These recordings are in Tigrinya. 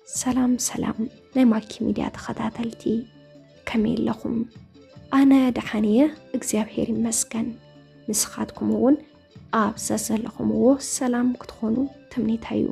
ሰላም ሰላም ናይ ማኪ ሚድያ ተኸታተልቲ፣ ከመይ ኣለኹም? ኣነ ደሓን እየ፣ እግዚኣብሔር ይመስገን። ንስኻትኩም እውን ኣብ ዘዘለኹምዎ ሰላም ክትኾኑ ትምኒተይ እዩ።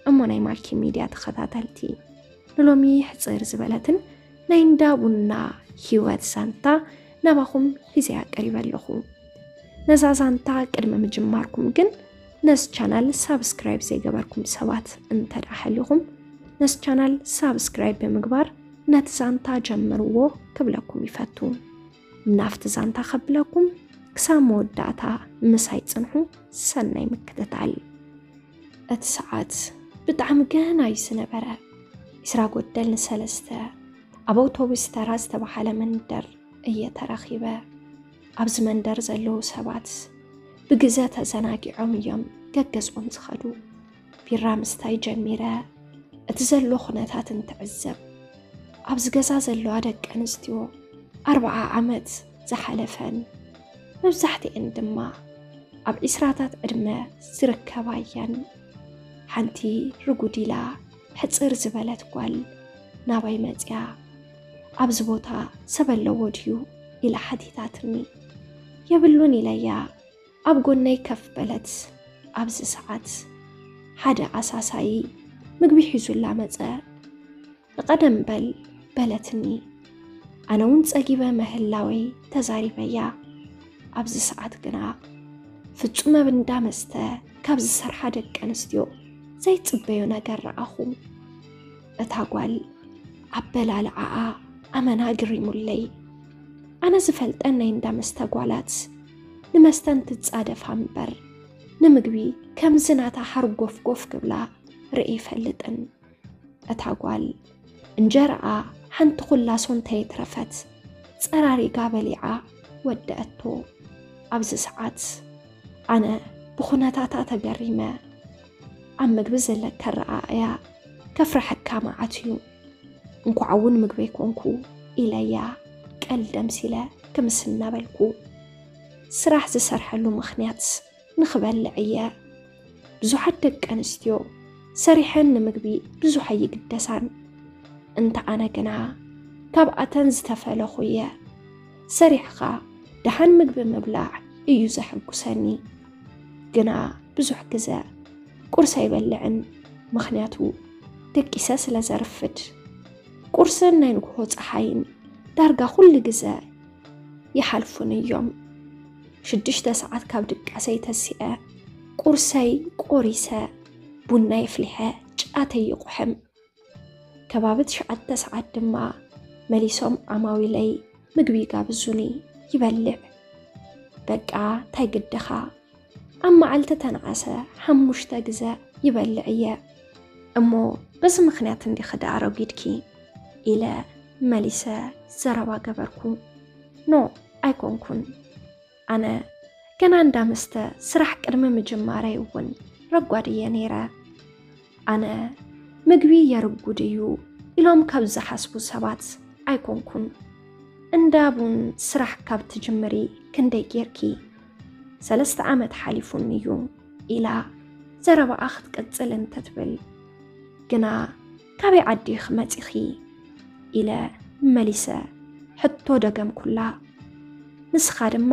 እሞ ናይ ማኪ ሚድያ ተኸታተልቲ፣ ንሎሚ ሕፅር ዝበለትን ናይ እንዳ ቡና ህይወት ዛንታ ናባኹም ሒዘያ ቀሪበ ኣለኹ። ነዛ ዛንታ ቅድሚ ምጅማርኩም ግን ነዚ ቻናል ሳብስክራይብ ዘይገበርኩም ሰባት እንተ ደኣ ሃሊኹም፣ ነዚ ቻናል ሳብስክራይብ ብምግባር ነቲ ዛንታ ጀምርዎ ክብለኩም ይፈቱ። ናብቲ ዛንታ ከብለኩም ክሳብ መወዳእታ ምሳይ ጽንሑ። ሰናይ ምክትታል። እቲ ሰዓት ብጣዕሚ ገና እዩ ዝነበረ። ዒስራ ጎደል ንሰለስተ ኣብ ኣውቶቡስ ተራ ዝተባህለ መንደር እየ ተረኺበ። ኣብዚ መንደር ዘለዉ ሰባት ብግዘ ተዘናጊዖም እዮም ገገዝኦም ዝኸዱ። ቢራ ምስታይ ጀሚረ። እቲ ዘሎ ኩነታት እንትዕዘብ፣ ኣብዚ ገዛ ዘለዋ ደቂ ኣንስትዮ ኣርብዓ ዓመት ዝሓለፈን መብዛሕትኤን ድማ ኣብ ዒስራታት ዕድመ ዝርከባ እየን። ሓንቲ ርጉድ ኢላ ሕጽር ዝበለት ጓል ናባይ መጽያ፣ "ኣብዚ ቦታ ሰብ ኣለዎ ድዩ?" ኢላ ሓቲታትኒ። "የብሉን" ኢለያ ኣብ ጎነይ ከፍ በለት። ኣብዚ ሰዓት ሓደ ኣሳሳዪ ምግቢ ሒዙላ መጸ። "ንቐደም በል" በለትኒ። ኣነ እውን ጸጊበ ምህላወይ ተዛሪበያ። ኣብዚ ሰዓት ግና ፍጹም ኣብ እንዳ መስተ ካብ ዝሰርሓ ደቂ ኣንስትዮ ዘይጽበዮ ነገር ረኣኹ። እታ ጓል ኣበላልዓኣ ኣመና ግሪሙለይ። ኣነ ዝፈልጠን ናይ እንዳ መስተ ጓላት ንመስተን ትጻደፋ እምበር ንምግቢ ከምዚ ናታ ሓርጎፍጎፍ ክብላ ርእየ ይፈልጥን። እታ ጓል እንጀራኣ ሓንቲ ኩላሶ እንተይትረፈት ጸራሪጋ በሊዓ ወደአቶ። ኣብዚ ሰዓት ኣነ ብኹነታታ ተገሪመ። ኣብ ምግቢ ዘለካ ኣረኣእያ ከፍርሐካ መዓት እዩ። እንኳዕ እውን ምግበይ ኮንኩ ኢለያ ቀል ደምሲለ ክምስ እናበልኩ። ስራሕ ዝሰርሐሉ ምኽንያት ንኽበልዕ እየ። ብዙሓት ደቂ ኣንስትዮ ሰሪሐን ንምግቢ ብዙሕ ኣይግደሳን። እንተ ኣነ ግና ካብኣተን ዝተፈለኹ እየ። ሰሪሕኻ ደሓን ምግቢ ምብላዕ እዩ ዘሐጉሰኒ። ግና ብዙሕ ግዘ ቁርሲ ኣይበልዕን፣ ምኽንያቱ ደቂሰ ስለ ዘርፍድ። ቁርስን ናይ ንግሆ ፀሓይን ዳርጋ ኩሉ ግዘ ይሓልፉን እዮም። ሽዱሽተ ሰዓት ካብ ድቃሰይ ተሲአ፣ ቁርሰይ ቆሪሰ፣ ቡናይ ኣፍሊሐ፣ ጫተይ ይቑሕም። ከባቢ ትሽዓተ ሰዓት ድማ መሊሶም ዓማዊለይ ምግቢ ይጋብዙኒ፣ ይበልዕ። በቃ ታይ ግድኻ። ኣብ መዓልቲ ተነኣሰ ሓሙሽተ ግዘ ይበልዕ እየ። እሞ በዚ ምኽንያት እንዲኺ ደኣ ረጒድኪ? ኢለ መሊሰ ዘረባ ገበርኩ። ኖ፣ ኣይኮንኩን። ኣነ ገና እንዳ መስተ ስራሕ ቅድሚ ምጅማረይ እውን ረጓድ እየ ነይረ። ኣነ ምግቢ የርጉድ እዩ ኢሎም ካብ ዝሓስቡ ሰባት ኣይኮንኩን። እንዳ ቡን ስራሕ ካብ ትጅምሪ ክንደይ ጌርኪ? ሰለስተ ዓመት ሓሊፉኒ እዩ ኢላ ዘረባኣ ክትቅጽል እንተትብል፣ ግና ካበይ ዓዲ ኢኺ መጺኺ? ኢለ መሊሰ ሕቶ ደገምኩላ። ንስኻ ድማ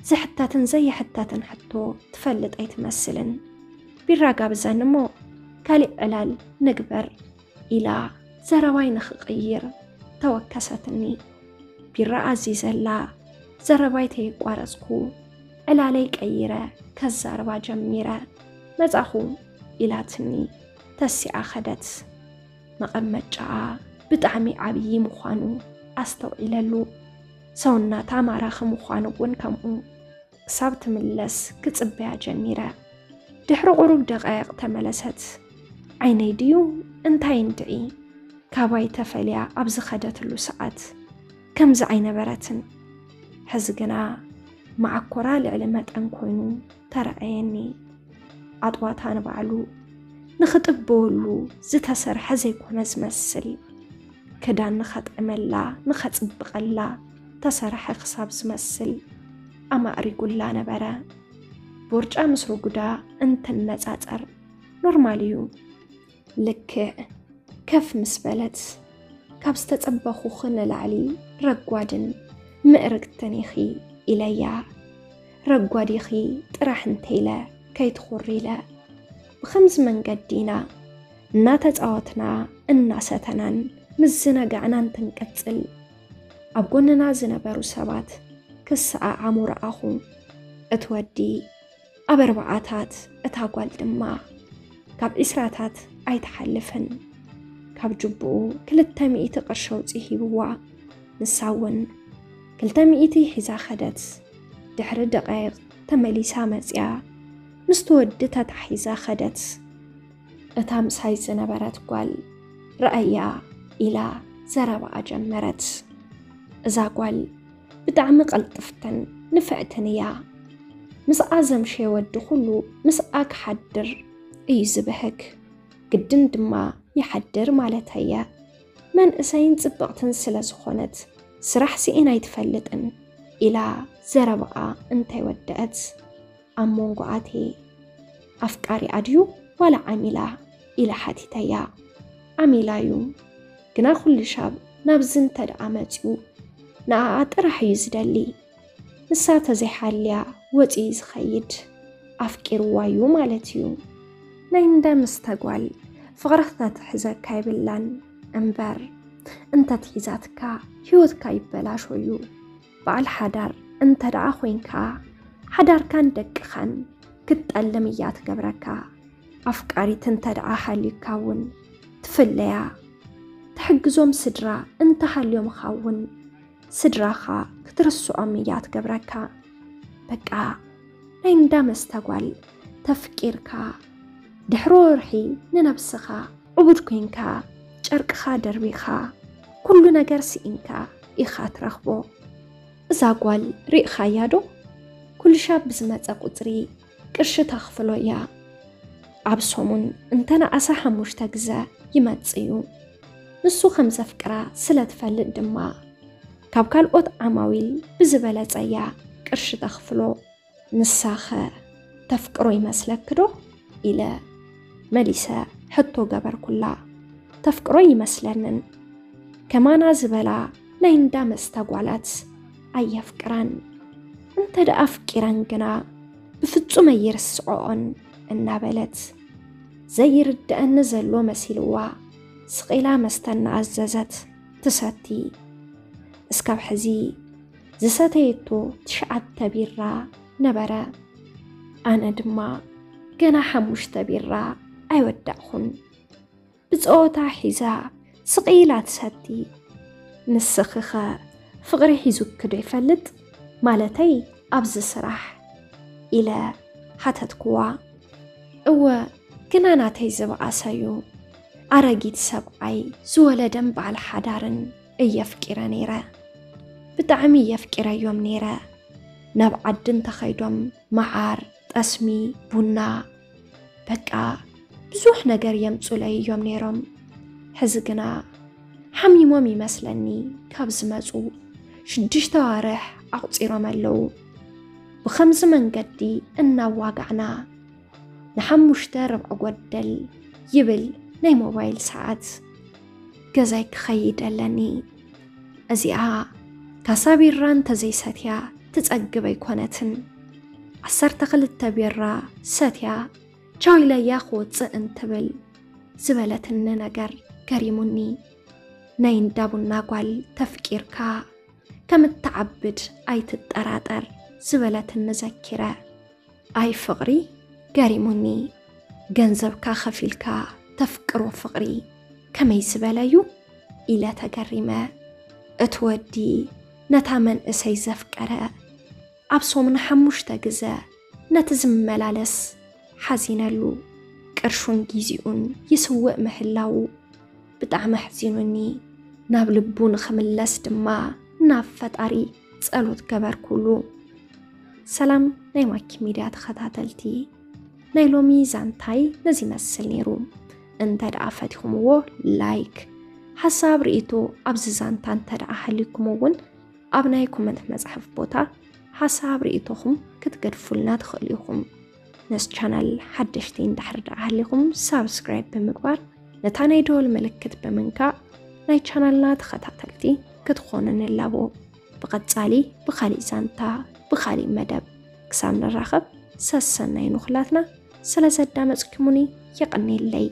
ዝሕተትን ዘይሕተትን ሕቶ ትፈልጥ ኣይትመስልን። ቢራ ጋብዘኒ እሞ ካሊእ ዕላል ንግበር ኢላ ዘረባይ ንኽቕይር ተወከሰትኒ። ቢራ ኣዚዘላ ዘረባይ ተየቋረጽኩ ዕላለይ ቀይረ ከዛርባ ጀሚረ። መጻኹ ኢላትኒ ተሲኣ ኸደት። መቐመጫኣ ብጣዕሚ ዓብዪ ምዃኑ ኣስተውዒለሉ። ሰውነታ ማራኺ ምዃኑ እውን ከምኡ። ክሳብ ትምለስ ክጽበያ ጀሚረ። ድሕሪ ቁሩብ ደቃይቕ ተመለሰት። ዓይነይ ድዩ እንታይ እንድዒ ካባይ ተፈልያ ኣብ ዝኸደትሉ ሰዓት ከምዚ ኣይነበረትን። ሕዚ ግና መዓኮራ ልዕሊ መጠን ኮይኑ ተረኣየኒ። ኣጥዋታ ንባዕሉ ንኽጥበወሉ ዝተሰርሐ ዘይኮነ ዝመስል። ክዳን ንኸጥዕመላ፣ ንኸጽብቐላ ተሰርሐ ክሳብ ዝመስል ኣማዕሪጉላ ነበረ። ቦርጫ ምስ ርጉዳ እንትነጻጸር ኖርማል እዩ። ልክዕ ከፍ ምስ በለት፣ ካብ ዝተጸበኹኺ ንላዕሊ ረጓድን ምእርግትን ኢኺ ኢለያ። ረጓድ ኢኺ ጥራሕ እንተኢለ ከይትኹሪ ኢለ። ብኸምዚ መንገዲ ኢና እናተጻወትና እናሰተናን ምዝነጋዕናን ትንቅጽል። ኣብ ጎንና ዝነበሩ ሰባት ክሰዓዓሙ ረኣኹ። እቲ ወዲ ኣብ ኣርባዓታት፣ እታ ጓል ድማ ካብ ዒስራታት ኣይትሓልፍን። ካብ ጅቡኡ ክልተ ሚእቲ ቅርሺ ኣውጺኡ ሂብዋ። ንሳ እውን ክልተ ሚእቲ ሒዛ ኸደት። ድሕሪ ደቃይቕ ተመሊሳ መጺኣ፣ ምስቲ ወዲ ተታሒዛ ኸደት። እታ ምሳይ ዝነበረት ጓል፣ "ረኣያ" ኢላ ዘረባኣ ጀመረት። እዛ ጓል ብጣዕሚ ቅልጥፍትን ንፍዕትን እያ። ምስኣ ዘምሸየ ወዲ ኩሉ ምስኣ ክሓድር እዩ ዝብህግ። ግድን ድማ ይሓድር ማለተየ። መንእሰይን ጽብቕትን ስለ ዝኾነት፣ ስራሕ ስኢና ኣይትፈልጥን ኢላ ዘረባኣ እንተይወደአት፣ ኣብ መንጎ ኣትየ፣ "ኣፍቃሪኣ ድዩ ዋላ ዓሚላ?" ኢለ ሓቲተያ። "ዓሚላ እዩ፣ ግና ኩሉ ሻብ ናብዚ እንተ ደኣ መጺኡ ንኣኣ ጥራሕ እዩ ዝደሊ። ንሳ ተዘይሓልያ ወጺኡ ዝኸይድ ኣፍቂርዋ እዩ ማለት እዩ። ናይ እንዳ መስተ ጓል ፍቕሪ ክተትሕዘካ የብላን እምበር፣ እንተትሒዛትካ ህይወትካ ይበላሾ እዩ። በዓል ሓዳር እንተ ደኣ ኮይንካ፣ ሓዳርካን ደቅኻን ክትጠልም እያ ትገብረካ። ኣፍቃሪት እንተ ደኣ ሃልዩካ እውን ትፍለያ። ትሕግዞም ስድራ እንተ ሃልዮምኻ እውን ስድራኻ ክትርስዖም እያ ትገብረካ። በቃ ናይ እንዳ መስተ ጓል ተፍቂርካ፣ ድሕሪ ወርሒ ንነብስኻ ዕቡድ ኮይንካ፣ ጨርቅኻ ደርቢኻ፣ ኩሉ ነገር ስኢንካ ኢኻ ትረኽቦ። እዛ ጓል ሪእኻያ ዶ? ኩሉ ሻብ ብዝመጸ ቁጽሪ ቅርሺ ተኽፍሎ እያ። ኣብ ሰሙን እንተ ነኣሰ ሓሙሽተ ግዘ ይመጽእ እዩ። ንሱ ከም ዘፍቅራ ስለ ትፈልጥ ድማ፣ ካብ ካልኦት ዓማዊል ብዝበለጸ እያ ቅርሺ ተኽፍሎ። "ንሳኸ ተፍቅሮ ይመስለኪ ዶ?" ኢለ መሊሰ ሕቶ ገበርኩላ። "ተፍቅሮ ይመስለንን። ከማና ዝበላ ናይ እንዳ መስተ ጓላት ኣየፍቅራን። እንተ ደኣ ኣፍቂረን ግና ብፍጹም ኣይርስዖኦን" እናበለት፣ ዘይርድኣኒ ዘሎ መሲልዋ ስቕ ኢላ መስተ እናኣዘዘት ትሰቲ። እስካብ ሕዚ ዝሰተየቶ ትሽዓተ ቢራ ነበረ። ኣነ ድማ ገና ሓሙሽተ ቢራ ኣይወዳእኹን። ብጸወታ ሒዛ ስቕ ኢላ ትሰቲ። "ንስኺኸ ፍቕሪ ሒዙኪ ዶ ይፈልጥ? ማለተይ ኣብዚ ስራሕ?" ኢለ ሓተትኩዋ። "እወ፣ ግና ናተይ ዝበኣሰ እዩ። ኣረጊት ሰብኣይ ዝወለደን በዓል ሓዳርን እየ ኣፍቂረ ነይረ። ብጣዕሚ እየ ኣፍቂረዮም ነይረ። ናብ ዓዲ እንተኸይዶም መዓር፣ ጠስሚ፣ ቡና፣ በቃ ብዙሕ ነገር የምጹለይ እዮም ነይሮም። ሕዚ ግና ሓሚሞም ይመስለኒ ካብ ዝመጹ ሽዱሽተ ኣዋርሕ ኣቑጺሮም ኣለዉ። ብኸምዚ መንገዲ እናዋጋዕና ንሓሙሽተ ርብዒ ጎደል ይብል ናይ ሞባይል ሰዓት ገዛይ ክኸይድ ኣለኒ። እዚኣ ካሳ ቢራ እንተዘይሰትያ ትጸግብ ኣይኮነትን። ዓሰርተ ክልተ ቢራ ሰትያ ቻው ኢለያ ክወጽእ እንትብል ዝበለትኒ ነገር ገሪሙኒ። ናይ እንዳ ቡና ጓል ተፍቂርካ ከም እትዓብድ ኣይትጠራጠር ዝበለትኒ ዘኪረ። ኣይ ፍቕሪ ገሪሙኒ። ገንዘብካ ከፊልካ ተፍቅሮ ፍቕሪ ከመይ ዝበለ እዩ? ኢለ ተገሪመ። እቲ ወዲ ነታ መንእሰይ ዘፍቀረ ኣብ ሰሙን ሓሙሽተ ግዘ ነቲ ዝመላለስ ሓዚነሉ። ቅርሹን ጊዜኡን ይስውእ ምህላዉ ብጣዕሚ ኣሕዚኑኒ። ናብ ልቡ ንኽምለስ ድማ ናብ ፈጣሪ ጸሎት ገበርኩሉ። ሰላም ናይ ማኪ ሚድያ ተኸታተልቲ፣ ናይ ሎሚ ዛንታይ ነዚ ይመስል ነይሩ። እንተ ደኣ ፈቲኹምዎ ላይክ፣ ሓሳብ ርእይቶ ኣብዚ ዛንታ እንተ ደኣ ሃልዩኩም እውን ኣብ ናይ ኮመንት መጽሓፍ ቦታ ሓሳብ ርእይቶኹም ክትገድፉልና ትኽእሉ ኢኹም። ነዚ ቻናል ሓደሽቲ እንድሕር ደኣ ሃሊኹም ሳብስክራይብ ብምግባር ነታ ናይ ደወል ምልክት ብምንካእ ናይ ቻናልና ተኸታተልቲ ክትኾኑ ንላቦ። ብቐጻሊ ብኻሊእ ዛንታ፣ ብኻሊእ መደብ ክሳብ ንራኸብ፣ ሰሰናይ ንኹላትና። ስለ ዘዳመጽኩሙኒ የቐኔለይ።